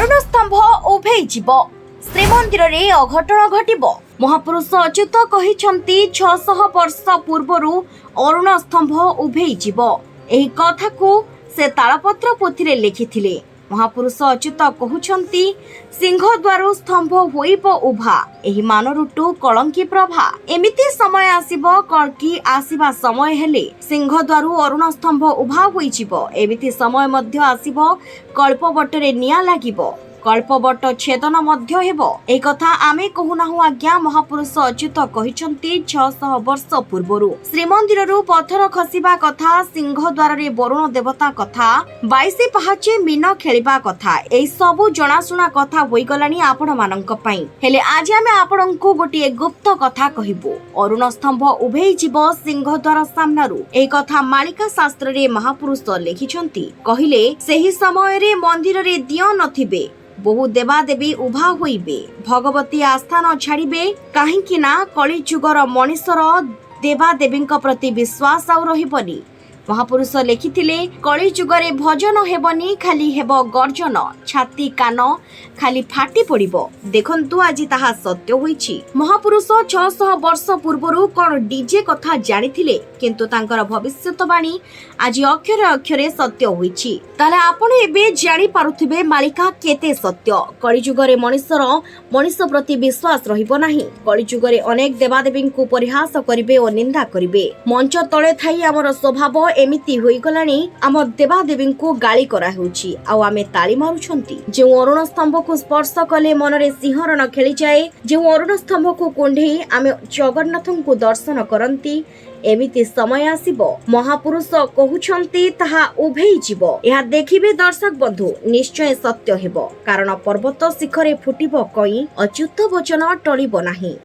ଅରୁଣ ସ୍ତମ୍ଭ ଉଭେଇଯିବ, ଶ୍ରୀମନ୍ଦିରରେ ଅଘଟଣ ଘଟିବ। ମହାପୁରୁଷ ଅଚ୍ୟୁତ କହିଛନ୍ତି, 600 ବର୍ଷ ପୂର୍ବରୁ ଅରୁଣ ସ୍ତମ୍ଭ ଉଭେଇଯିବ। ଏହି କଥାକୁ ସେ ତାଳପତ୍ର ପୋଥିରେ ଲେଖିଥିଲେ। ମହାପୁରୁଷ ଅଚ୍ୟୁତ କହୁଛନ୍ତି, ସିଂହଦ୍ୱାରୁ ସ୍ତମ୍ଭ ହୋଇବ ଉଭା, ଏହି ମାନରୁଟୁ କଳଙ୍କି ପ୍ରଭା। ଏମିତି ସମୟ ଆସିବ, କଳ୍କି ଆସିବା ସମୟ ହେଲେ ସିଂହଦ୍ୱାରୁ ଅରୁଣ ସ୍ତମ୍ଭ ଉଭା ହୋଇଯିବ। ଏମିତି ସମୟ ମଧ୍ୟ ଆସିବ, କଳ୍ପବଟରେ ନିଆଁ ଲାଗିବ, କଳ୍ପବଟ ଛେଦନ ମଧ୍ୟ ହେବ। ଏହି କଥା ଆମେ କହୁନାହୁଁ ଆଜ୍ଞା, ମହାପୁରୁଷ ଅଚ୍ୟୁତ କହିଛନ୍ତି 600 ବର୍ଷ ପୂର୍ବରୁ। ଶ୍ରୀମନ୍ଦିରରୁ ପଥର ଖସିବା କଥା, ସିଂହଦ୍ୱାରରେ ବରୁଣ ଦେବତା କଥା, 22 ପାହାଚେ ମୀନ ଖେଳିବା କଥା, ଏହି ସବୁ ଜଣାଶୁଣା କଥା ହୋଇଗଲାଣି ଆପଣମାନଙ୍କ ପାଇଁ। ହେଲେ ଆଜି ଆମେ ଆପଣଙ୍କୁ ଗୋଟିଏ ଗୁପ୍ତ କଥା କହିବୁ। ଅରୁଣ ସ୍ତମ୍ଭ ଉଭେଇଯିବ ସିଂହଦ୍ୱାର ସାମ୍ନାରୁ, ଏହି କଥା ମାଳିକା ଶାସ୍ତ୍ରରେ ମହାପୁରୁଷ ଲେଖିଛନ୍ତି। କହିଲେ, ସେହି ସମୟରେ ମନ୍ଦିରରେ ଦିଅଁ ନଥିବେ, ବହୁ ଦେବାଦେବୀ ଉଭା ହୋଇବେ, ଭଗବତୀ ଆସ୍ଥାନ ଛାଡ଼ିବେ। କାହିଁକି ନା କଳିଯୁଗର ମଣିଷର ଦେବାଦେବୀଙ୍କ ପ୍ରତି ବିଶ୍ୱାସ ଆଉ ରହିବନି। ମହାପୁରୁଷ ଲେଖିଥିଲେ, କଳିଯୁଗରେ ଭଜନ ହେବନି, ଖାଲି ହେବ ଗର୍ଜନ, ଛାତି କାନ ଖାଲି ଫାଟି ପଡ଼ିବ। ଦେଖନ୍ତୁ, ଆଜି ତାହା ସତ୍ୟ ହୋଇଛି। ମହାପୁରୁଷ 600 ବର୍ଷ ପୂର୍ବରୁ କଣ ଡିଜେ କଥା ଜାଣିଥିଲେ? କିନ୍ତୁ ତାଙ୍କର ଭବିଷ୍ୟତବାଣୀ ଆଜି ଅକ୍ଷରେ ଅକ୍ଷରେ ସତ୍ୟ ହୋଇଛି। ତାହେଲେ ଆପଣ ଏବେ ଜାଣିପାରୁଥିବେ ମାଳିକା କେତେ ସତ୍ୟ। କଳିଯୁଗରେ ମଣିଷର ମଣିଷ ପ୍ରତି ବିଶ୍ୱାସ ରହିବ ନାହିଁ। କଳିଯୁଗରେ ଅନେକ ଦେବାଦେବୀଙ୍କୁ ପରିହାସ କରିବେ ଓ ନିନ୍ଦା କରିବେ। ମଞ୍ଚ ତଳେ ଥାଇ ଆମର ସ୍ୱଭାବ ଏମିତି ହୋଇଗଲାଣି, ଆମ ଦେବାଦେବୀଙ୍କୁ ଗାଳି କରାହେଉଛି ଆଉ ଆମେ ତାଳି ମାରୁଛନ୍ତି। ଯେଉଁ ଅରୁଣ ସ୍ତମ୍ଭକୁ ସ୍ପର୍ଶ କଲେ ମନରେ ସିଂହରଣ ଖେଳିଯାଏ, ଯେଉଁ ଅରୁଣ ସ୍ତମ୍ଭକୁ କୁଣ୍ଢେଇ ଆମେ ଜଗନ୍ନାଥଙ୍କୁ ଦର୍ଶନ କରନ୍ତି, ଏମିତି ସମୟ ଆସିବ, ମହାପୁରୁଷ କହୁଛନ୍ତି, ତାହା ଉଭେଇ ଯିବ। ଏହା ଦେଖିବେ ଦର୍ଶକ ବନ୍ଧୁ, ନିଶ୍ଚୟ ସତ୍ୟ ହେବ। କାରଣ ପର୍ବତ ଶିଖରେ ଫୁଟିବ କଇଁ, ଅଚ୍ୟୁତ ବଚନ ଟଳିବ ନାହିଁ।